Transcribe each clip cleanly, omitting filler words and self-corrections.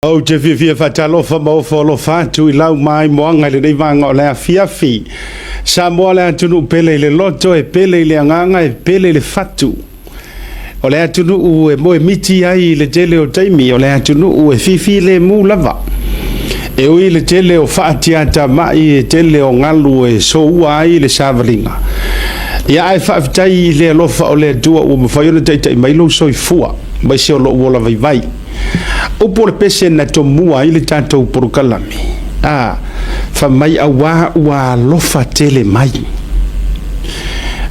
Ou te fiafia faatalofa ma ofo alofa atu i lau maimoaga i lenei vaega o le afiafi. Samoa le atunuu pele i le loto, e pele i le agaga, e pele i le fatu. O le atunuu e moemiti ai i le tele o taimi, o le atunuu e fifilemu lava. E ui i le tele o faatiatamai, e tele o galu e soua ai le savaliga, ia ae faafetai i le alofa o le Atua ua mafai ona taitai mai lou soifua, aemaise o lou ola vaivai. Upu o le pese na tomua ai le tatou polokalame, a, fai mai auā ua alofa tele mai.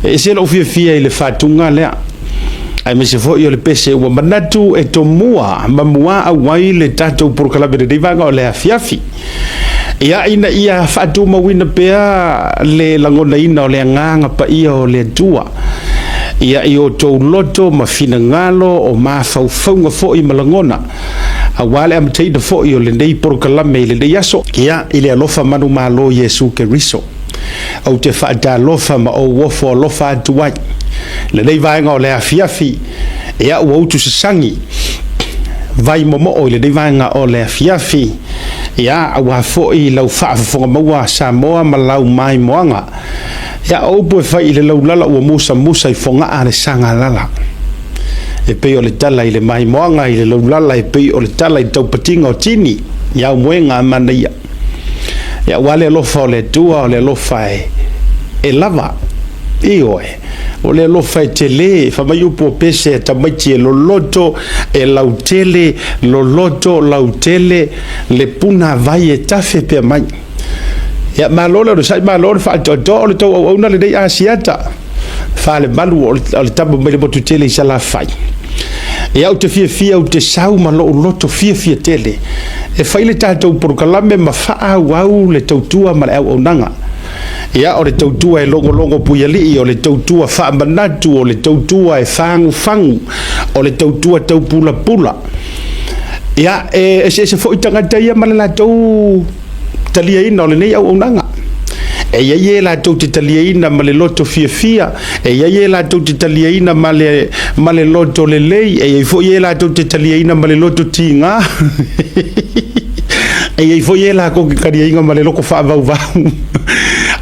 E ese lou fiafia i le faatuga lea, aemaise foi o le pese ua manatu e tomua ma muaau ai le tatou polokalame i lenei vaega o le afiafi. Ia, ina ia faatumauina pea le lagonaina o le agaga paia o le Atua, ia i outou loto ma finagalo o mafaufauga foi ma lagona, aua le amataina foi o lenei polokalame i lenei aso. Ia, i le alofa manumalo o Iesu Keriso, ou te faatalofa ma ou ofo alofa atu ai i lenei vaega o le afiafi. Ia, ua utusasagi vai momoo i lenei vaega o le afiafi, ia, aua foi lau faafofoga maua Samoa ma lau maimoaga. Ia, o upu e fai i le laulala ua musamusa i fogaa le sagalala. E pei o le tala i le maimoaga i le laulala, e pei o le tala i le taupatiga o tini i aumoega a manaia. Ia, aua le alofa o le Atua, o le alofa e lava. Ioe, o le alofa e tele, fai mai upu o pese a tamaiti e loloto, e lautele, loloto, lautele, le punavai e tafe pea mai. Ia, malo le onosai, malo le faatoatoa, o le tou auauna lenei Asiata Falemalu o le tama mai le motu tele i Salafai. Ia, ou te fiafia, ou te sau ma lou loto fiafia tele e fai le tatou polokalame ma faaauau le tautua ma le auaunaga. Ia, o le tautua e logologo puialii, o le tautua faamanatu, o le tautua e fagufagu, o le tautua taupulapula. Ia, e eseese foi tagata ia ma le latou taliaina o lenei auaunaga. E i ai e latou te taliaina ma le loto fiafia, e i ai e latou te taliaina ma le loto lelei, e i ai foi e latou te taliaina ma le loto tiga, e i ai foi e latou te taliaina ma le loto faavauvau.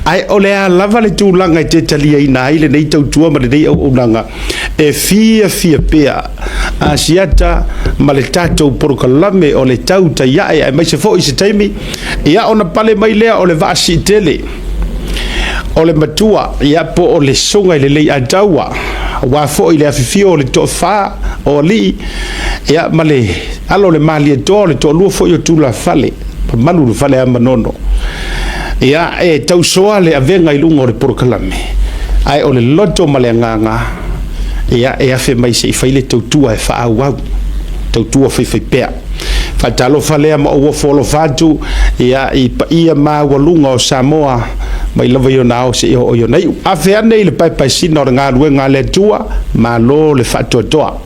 Ae o le a lava le tulaga e te taliaina ai lenei tautua ma lenei auaunaga, e fiafia pea Asiata ma le tatou polokalame o le tautai ae, aemaise foi i se taimi, ia ona pale mai lea o le vaa siitele o le matua, ia po o le susuga i le Leiataua, aua foi le afifio o le toafa o alii, ia ma le alo o le Malietoa, o le toalua foi o Tulafale, mamalu le fale a Manono. Ia, e tausoa le avega i luga o le polokalame, ae o le loto ma le agaga, ia, e afe mai se i fai le tautua e faaauau, tautua faifaipea. Faatalofa lea ma ou ofo alofa atu, ia, i paia maualuga o Samoa, mai lava i ona ao seia oo i ona iu. Afe ane i le paepaesina o le galuega a le Atua, malo le faatoatoa.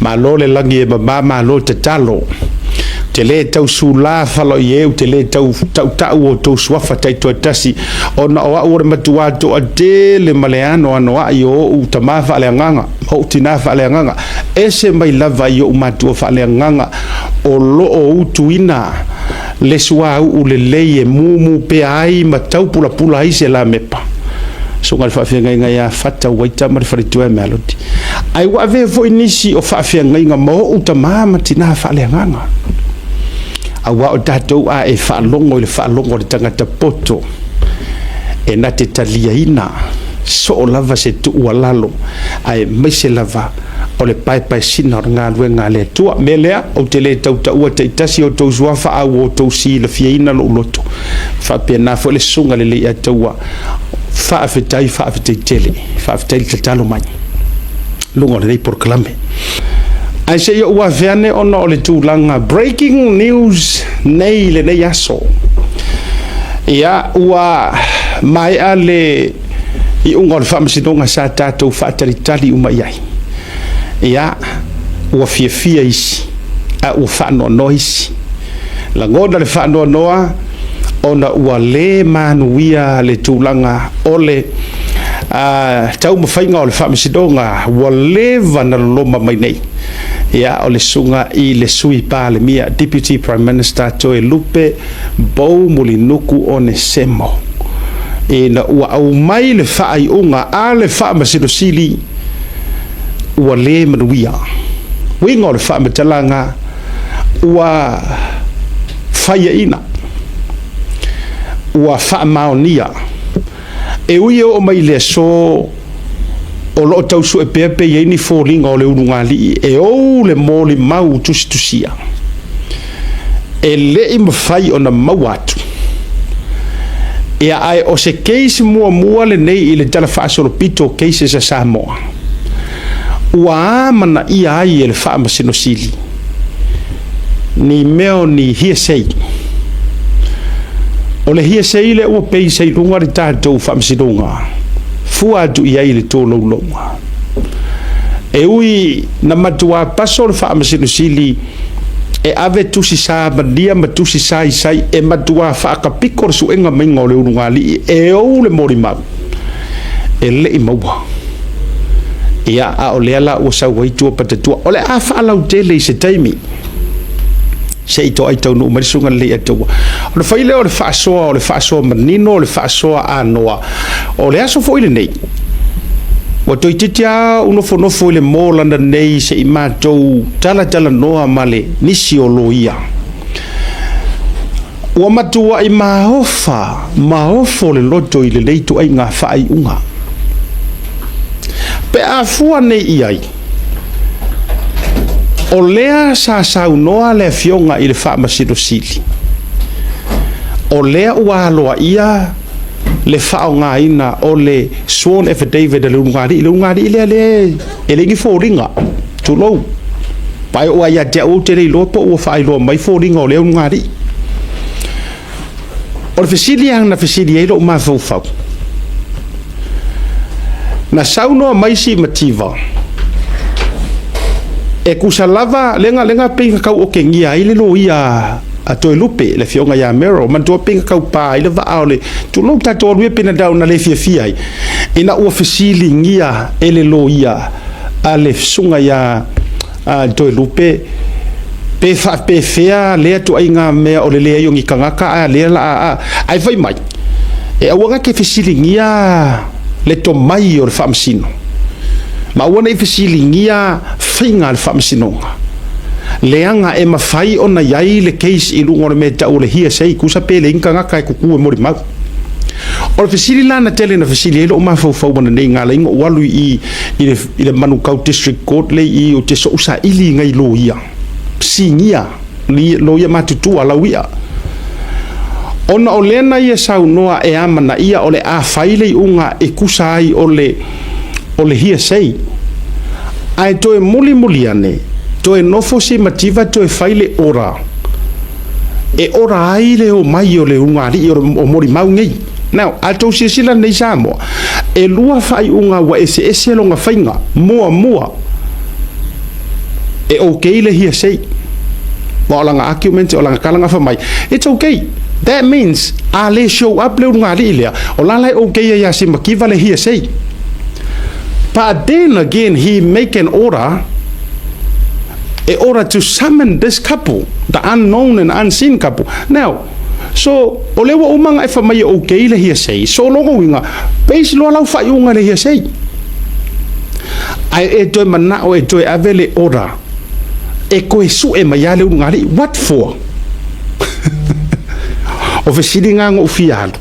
Malo le lagi e mama, malo tatalo. Ou te le tau sulā falaoi e, ou te le tau tautau o outou suafa taitoatasi, ona o au o le matuā toatele ma le anoanoai o ou tama faaleagaga, ma ou tinā faaleagaga, ese mai lava i ou matua faaleagaga, o lo o utuina le suauu lelei e mumu pea ai ma taupulapula ai se lamepa. Susuga i le faafeagaiga ia Fata Uaita ma le faletua e Melody. Ae ua avea foi nisi o faafeagaiga ma ou tama ma tinā faaleagaga. Aua o tatou a e faalogo i le faalogo a le tagata poto, e na te taliaina soo lava se tuualalo, aemaise lava o le paepaesina o le galuega a le Atua. Mea lea, ou te le tau taua taitasi o outou suafa, a ua outou silafiaina lou loto. Faapena foi le susuga i le Leiataua. Faafetai, faafetai tele. Faafetai le tatalo mai luga o lenei polokalame. Ae se i ou afe ane ona o le tulaga breaking news nei i lenei aso. Ia, ua maea le iuga o le faamasinoga sa tatou faatalitali uma i ai. Ia, ua fiafia isi, a ua faanoanoa isi. Lagona le faanoanoa ona ua le manuia le tulaga o le taumafaiga o le faamasinoga ua leva na loloma mai nei. Ia, o le susuga i le Sui Palemia, Deputy Prime Minister Toelupe Poumulinuku Onesemo, ina ua aumai le faaiuga a le Faamasino Sili ua le manuia. Uiga o le faamatalaga ua faiaina, ua faamaonia. E ui e oo mai i le aso o lo o tau sue pea pe i ai ni foliga o le ulugalii e ou le molimau tusitusia, e le i mafai ona maua atu. Ia, ae o se case muamua lenei i le talafaasolopito o cases a Samoa ua amanaia ai e le Faamasino Sili ni mea o ni hearsay. O le hearsay lea ua base ai i luga le tatou faamasinoga, fua atu i ai i le tolaulauga. E ui na matua paso le Faamasino Sili e ave tusi samania ma tusi saisai e matua faakapiko le suega maiga o le ulugalii e ou le molimau, e le i maua. Ia, a o lea la ua sau ai tua patatua. O le a faalautele i se taimi se i toai taunuu mai le susuga lelei ataua. O le fai lea o le faasoa, o le faasoa manino, o le faasoa anoa. O le aso foi lenei, ua toeitiiti lava ou nofonofo i le mall ananei se i matou talatalanoa ma le nisi o loia. Ua matuai maofa, maofo le loto i lenei ituaiga faaiuga. Pe a fua nei i ai, o lea sa saunoa le Afioga i le Faamasino Sili, o lea ua aloaia le faaaogaina o le sworn affidavit a le ulugalii, le ulugalii lea lea e leai ni foliga, tulou. Ae oo lava ia te au ou te le iloa po ua faailoa mai foliga o lea ulugalii. O le fesili lava na fesili ai lou mafaufau, na saunoa mai si mativa, e tusa lava, lega lega pei na tau otegia ai le loia a Toelupe, le afioga ia Merrill, manatua pei na tau pa ai le vaa o le, tulou tatou alu ia pei na tau na le fiafia ai, ina ua fesiligia e le loia a le susuga ia Toelupe, pe faapefea lea ituaiga mea o le leai o ni tagata a lea la a, ae fai mai, e aua na te fesiligia le tomai o le faamasino, ma aua ne i fesiligia faiga a le faamasinoga, leaga e mafai ona i ai le case i luga o le mea e tau o le hearsay, tusa pe leai ni tagata e tutu e molimau. O le fesili la na tele na fesili ai lou mafaufau ananei na ala ai ona ou alu i i le Manukau District Court lea i i, ou te sou saili i nai loia, sinia, loia matutua, lauia. Ona o lea na ia saunoa e amanaia o le a fai le iuga e tusa ai o le o le hearsay. Ae toe mulimuli ane, toe nofo si mativa toe fai le ora e ora ai le omai o le ulugalii o molimau nei. Now, a tou silasila nei Samoa, e lua faaiuga ua eseese lona faiga. Muamua, e okay le hearsay. Ma o lana argument, o lana tala na fai mai, it's okay. That means, a le show up le ulugalii lea, o la la e okay ai ia Simakiva le hearsay. But then again, he make an order, e order to summon this couple, the unknown and unseen couple. Now, so, o lea ua uma ona e fai mai e okay le hearsay, so o lona uiga, base loa lau faaiuga i le hearsay. Ae e toe manao e toe ave le order e toe sue mai lava le ulugalii. What for? O fesili na na ou fia alu.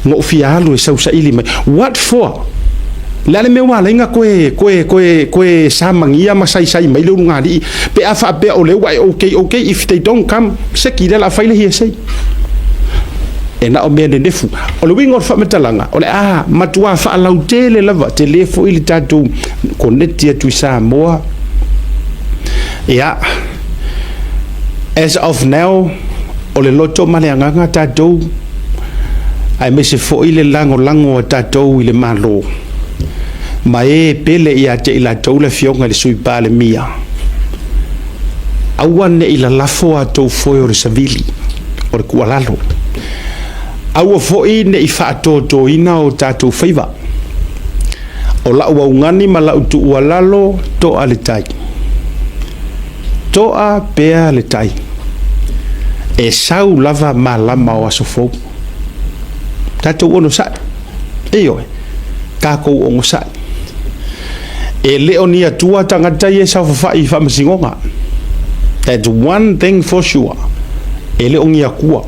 Na ou fia alu e sausaili mai. What for? O le a le mea ua ala ai ona toe, toe, toe, toe samania ma saisai mai le ulugalii pe a faapea o lea ua e okay, okay, if they don't come, seki lea o le a fai le hearsay. E na o mea nenefu. O le uiga o le faamatalaga, o le a matua faalautele lava, tele foi le tatou koneti atu i Samoa. Ia, as of now, o le loto ma le agaga tatou, aemaise foi le lagolago a tatou i le Malo, ma e pele ia te i latou le Afioga i le Sui Palemia, aua ne i lalafo a outou foe o le savili, o le tuualalo. Aua foi ne i faatotoina o tatou faiva. O lau augani ma lau tuualalo, toa le tai. Toa pea le tai, e sau lava malama o aso fou. Tatou onosai, ioe, tatou onosai. E le o ni atua tagata ia e saofafai i faamasinoga. That's one thing for sure. E le o ni atua.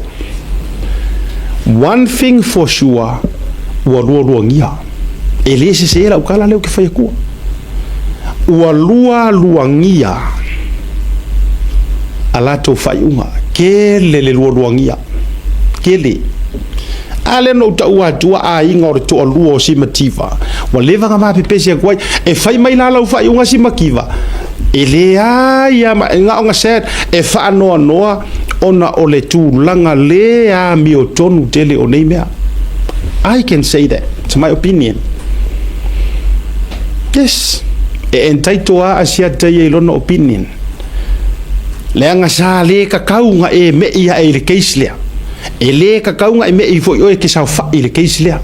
One thing for sure, ua lualuagia. E le sese lau tala lea ou te fai atua. Ua lualuagia a latou faaiuga. Tele le lualuagia. Tele. A lea na ou taua atua aiga o le toalua o Simativa. Ua leva ona ma pepesi atu ai. E fai mai la lau faaiuga Simativa. E leai lava ma, na ona sad, e faanoanoa ona o le tulaga le amiotonu tele o nei mea. I can say that. It's my opinion. Yes. E entitle lava Asiata ia i lona opinion. Leaga sa le tatau ona e me'i ae i le case lea. E le tatau ona e me'i foi oe e te saofai i le case lea.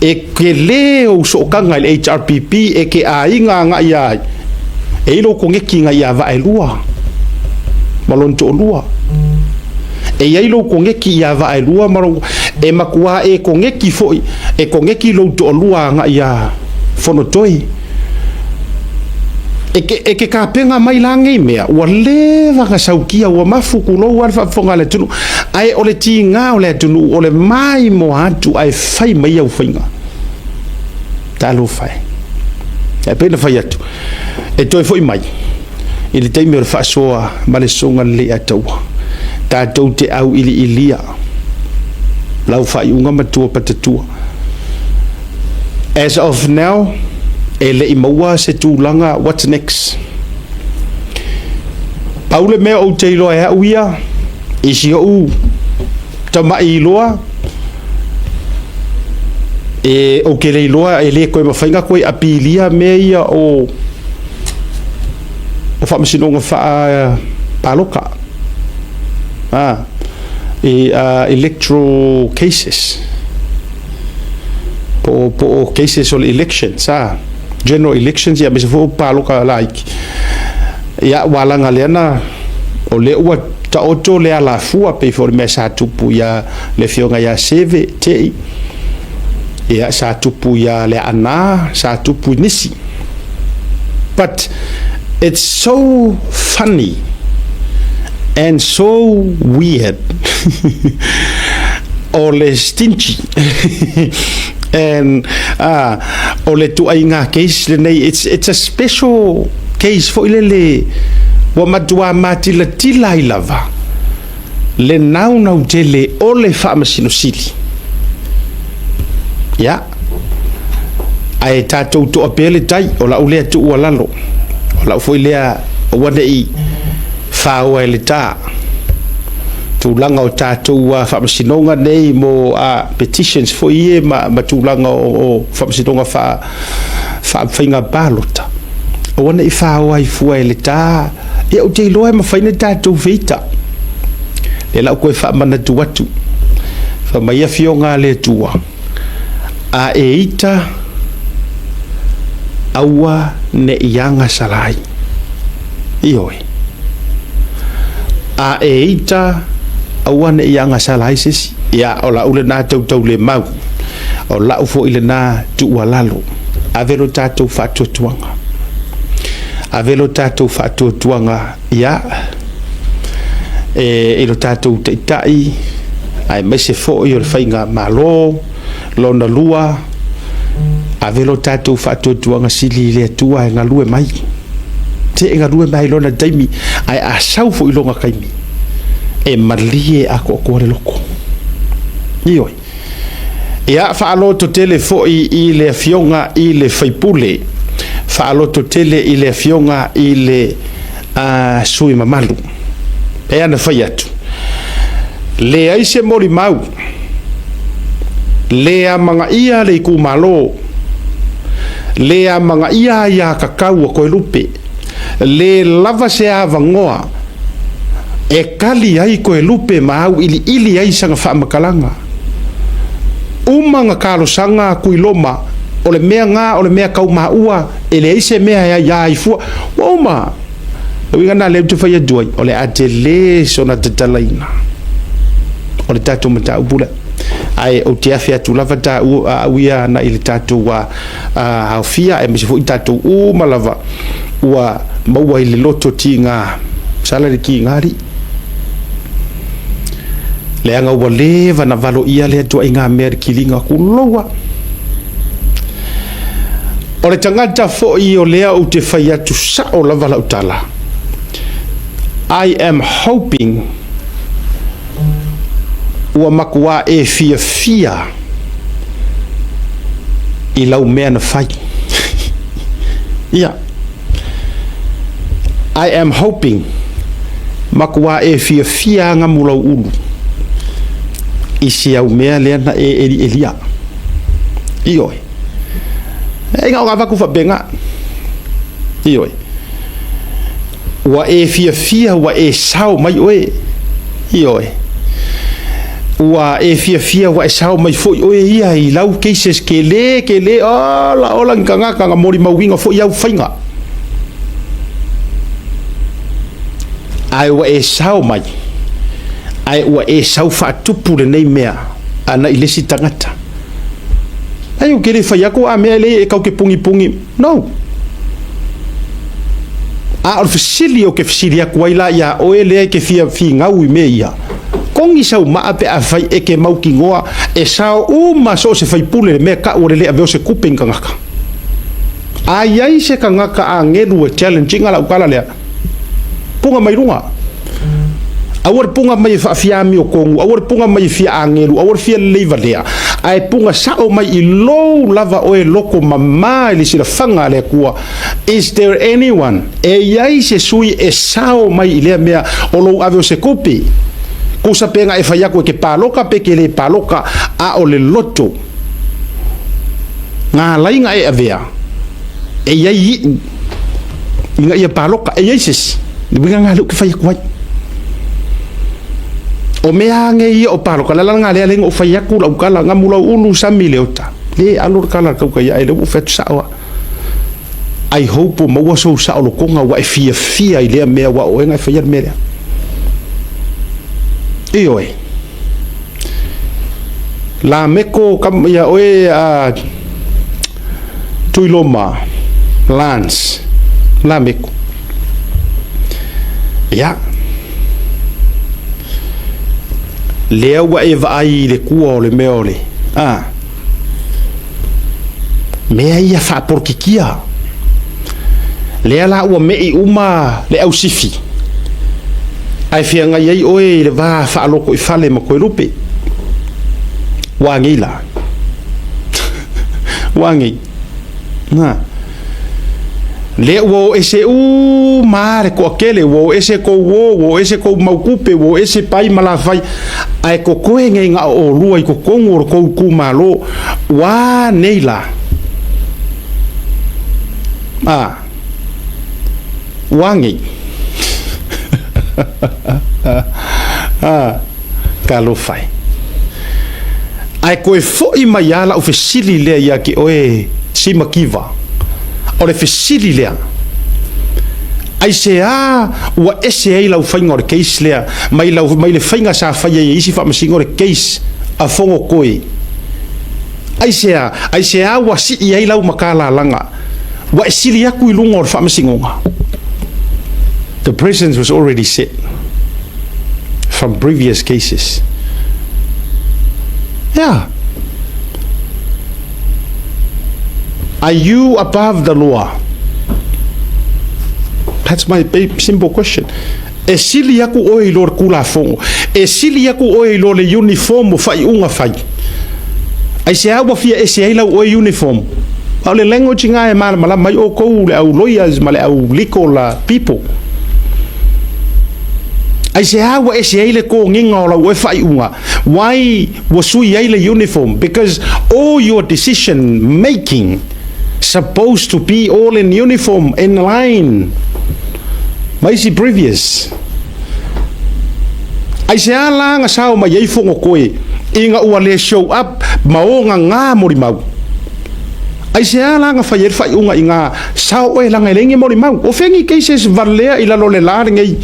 E tele ou sootaga i le HRPP e te aiga agai ia ai. E i lou koneti agai ia Vaaelua ma lona toalua. E i ai lou koneti ia Vaaelua ma lou... E matua e koneti foi, e koneti lou toalua agai ia Fonotoe. E ke, e ke kapena mai la nei mea, ua leva ona saukia, ua mafu kulou lava le faafofoga a le atunuu. Ae o le tiga o le atunuu, o le maimoa atu ae fai mai au faiga. Talofa e. E pei ona fai atu, e toe foi mai i le taimi o le faasoa ma le soga lelei ataua. Tatou te auiliilia lau faaiuga matua patatua. As of now, e le i maua se tulaga what's next. Pau le mea ou te iloa e au ia, i si ou tama'i iloa, e ou te le iloa e le toe mafai ona toe apilia mea ia o o faamasinoga faa paloka, a i electoral cases, po o cases o le elections, a general elections, ia aemaise foi o paloka laiti. Ia, ua alaga lea na o lea ua taoto le alafua pei foi o le mea sa tupu ia le afioga ia Seve Tei, ia sa tupu ia Leaana, sa tupu i nisi. But it's so funny and so weird o le stingy and o le tuaiga case lenei, it's a special case foi lele ua matua matilatila ai lava le naunau tele o le Faamasino Sili. Ia, ae tatou toa pea le tai, o lau lea tuualalo, o lau foi lea aua ne i faoa e le ta tulaga o tatou faamasinoga nei mo petitions foi ia ma tulaga o faamasinoga faafaiga palota, aua ne i faoa ai fua e le ta. Ia, ou te iloa e mafai ona tatou feita. Lea la ou toe faamanatu atu, fai mai afioga a le Atua, a e ita aua ne i agasala ai. Ioe. A e ita aua ne i agasala ai se isi. Ia, o lau lena tautaulemau, o lau foi lena tuualalo, ave lo tatou faatuatuaga. Ave lo tatou faatuatuaga ia e i lo tatou taitai, aemaise foi o le faiga malo lona lua, ave lo tatou faatuatuaga sili i le Atua e galue mai. Te e galue mai lona taimi, ae a sau foi lona taimi, e malie atoatoa le loko. Ioe. Ia, faalototele foi i le afioga i le faipule, faalototele i le afioga i le sui mamalu. E ana fai atu, leai se molimau, le amagaia le itumalo, le amagaia aia tatau a Toelupe, le lava se avanoa e tali ai Toelupe ma auiliili ai sana faamatalaga. Uma na talosaga atu i Roma, o le mea na o le mea tau maua, e leai se mea e aiā ai fua. Ua uma. Le uiga lena lea ou te fai atu ai, o le a tele sona tatalaina o le tatou mataupu lea. Ae ou te afe atu lava taua au ia agai i le tatou aofia aemaise foi tatou uma lava ua maua i le loto tiga, sala le tiga alii. Leaga ua leva na valoia lea ituaiga mea i le kiliga kulou lava. O le tagata foi o lea ou te fai atu sao lava lau tala, I am hoping ua matua e fiafia i lau mea na fai. Ia. I am hoping matua e fiafia agamu lau ulu i si au mea lea na e elielia. Ioe. E na o avatu faapena. Ioe. Ua e fiafia ua e sao mai oe. Ioe. Ua e fiafia ua e sao mai foi oe ia i lau cases kele kele ola ola ni tagata na molimauina foi au faiga. Ae ua e sao mai, ae ua e sau faatupu lenei mea ana i le isi tagata. Ai ou te le fai atu a mea lea e kau te pugipugī. No. A o le fesili ou te fesili atu ai la iā oe lea e te fia finau i mea ia, kogi sau maa pe afai e te mautinoa e sao uma so o se faipule le mea tau o le le avea o se tupe i ni tagata. A i ai se tagata agelu e challenge ina lau tala lea, Punga mai luga. Aua le punga mai e faafia amiotonu, aua le punga mai e fia agelu, aua le fia lelei valea, ae punga sao mai i lou lava oe loko mama i le silafaga a le Atua. Is there anyone, e i ai se sui e sao mai i lea mea o lou ave o se kupi? Kusa pe na e fai aku e ke paloka pe ke le paloka, a o le loto ngā laiga e avea, e i ai iʻu ina ia paloka, e i ai se isi, le uiga lena lea ou te fai atu ai. O mea age ia o paloka, le ala lena lea na ou fai atu lau tala, na mulau ulu sami le ota, le alo le tala tau ia e le ua fai atu sao a. I hope o maua sou saolotoga ua e fiafia i lea mea ua o oe na e faia le mea lea. Ioe. Lameko kam ia oe a Tuiloma Lance Lameko. Ia. Lea ua e vaai i le kua o le mea o le a mea ia faapolokikia. Lea la ua me'i uma le ausifi, ae feagai ai oe i le va faaloko i fale ma Koelupe. Ua agei la. Ua agei. Na. Lea ua o ese uma le toatele, ua o ese kou o, ua o ese kou mau tupe, ua o ese pai ma lafai, ae totoe nei na o olua i totonu o le tou itumalo, ua nei la. A, ua nei. A, talofa e. Ae toe foi mai lava lau fesili lea ia te oe Simakiva. O le fesili lea, aisea ua ese ai lau faiga o le case lea mai, lau, mai le faiga sa fai ai e isi faamasino le case a Fogotoe? Aisea? Aisea ua sii ai lau makalalaga? Ua e sili atu i luga o le faamasinoga? The precedent was already set from previous cases. Yeah. Are you above the law? That's my simple question. E sili aku oe i lo le Tulafono. E sili aku oe i lo le uniform o faaiuga fai. Aisea ua fia ese ai lau oe uniform? A o le language lena e malamalama ai outou le au lawyers ma le au legal people. Aisea ua ese ai le togiga o lau oe faaiuga? Why ua sui ai le uniform? Because all your decision making supposed to be all in uniform, in line ma isi previous. Aisea la na sao mai ai Fogotoe ina ua le show up ma o gagā molimau? Aisea la na fai ai le faaiuga ina sao oe leaga e leai ni molimau? O fea ni cases valea i lalo o le la lenei?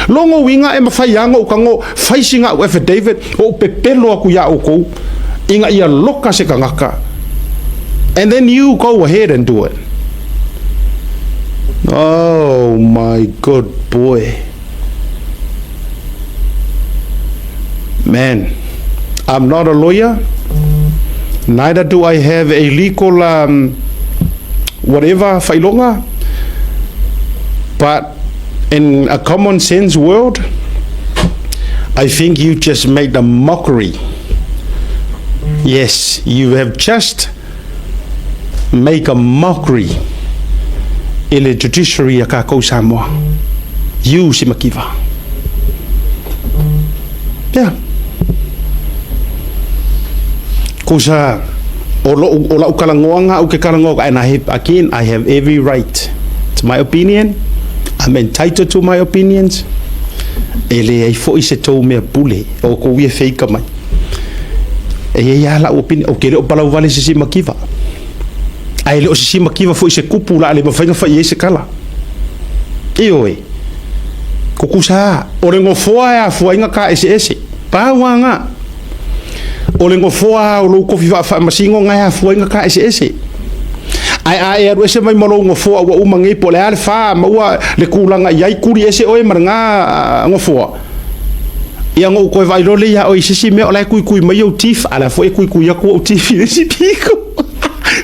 Logo uiga e mafai lava ona ou tago fai sina au affidavit ou pepelo atu ia outou ina ia loka se tagata and then you go ahead and do it. Oh my good boy. Man, I'm not a lawyer, neither do I have a legal whatever faailoga, but in a common sense world, I think you just made a mockery. Yes, you have just make a mockery i le judiciary a kakou Samoa. You si Makiva. Yeah. Kusa o lou o lau talanoaga au ke talanoa and I have again I have every right. It's my opinion. I'm entitled to my opinions. E leai foi se tou mea pule o kou ia feika mai. E i ai lava lau opinion, ou te le o palauvale i se simakiva. Ae le o se simakiva foi se kupu o le a le mafai ona fai i ai se tala. Ioe. Tutusa, o le nofoa e afua ai na ta eseese. Pau lava na. O le nofoa o lou tofi faafaamasino na e afua ai na ta eseese. Ae a e alu ese mai ma lou nofoa ua uma nei po o le a le fa maua le tulaga i ai, tuli ese oe ma lena nofoa. Ia ona ou toe vaai loa lea ia oe i se isi mea o la e tuitui mai ou teeth, a o la foi e tuitui atu ou teeth i le isi pito.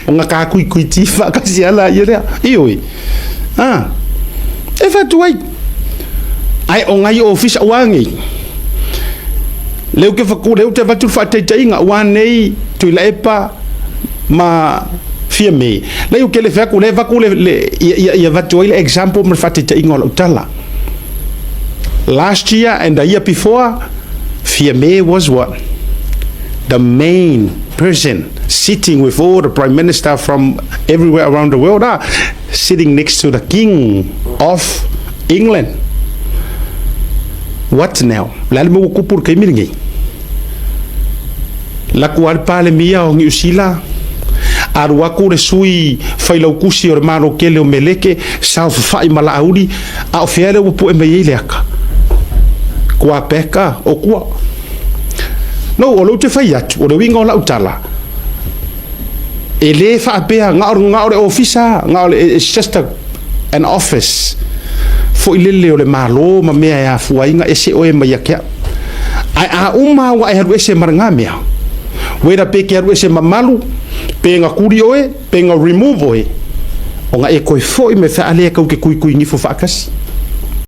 Ona ta tuitui teeth faatasi lava laia lea. Ioe. A. E fatu ai. Ae o nai ofisa ua nei. Lea ou te fatu, lea ou te avatu le faataitaiga, ua nei Tuilaepa ma Fiame. Lea ou te le fai atu, lea e avatu le, le, ia, ia, ia avatu ai le example ma le faataitaiga o lau tala. Last year and the year before, Fiame was what? The main person sitting with all the prime minister from everywhere around the world, ah, sitting next to the king of England. What now? O le a le mea ua tupu i le taimi lenei? Laku lava le Palemia o Niu Sila, alu atu le sui failautusi o le Malo tele o Meleke, saofafai ma Laauli, a o fea lea ua pue mai ai le ata? Kua peka o kua. No, o lea ou te fai atu, o le uiga o lau tala, e le faapea na o, na o le ofisa, na o le, it's just a, an office foi lele o le Malo ma mea e afua ai na ese oe mai ia te au. Ae a uma ua e alu ese ma lena mea, whether pe ke alu ese mamalu, pe na kuli oe, pe na remove oe, ona e toe foi me whea alea kau ke kuikui nifo faatasi.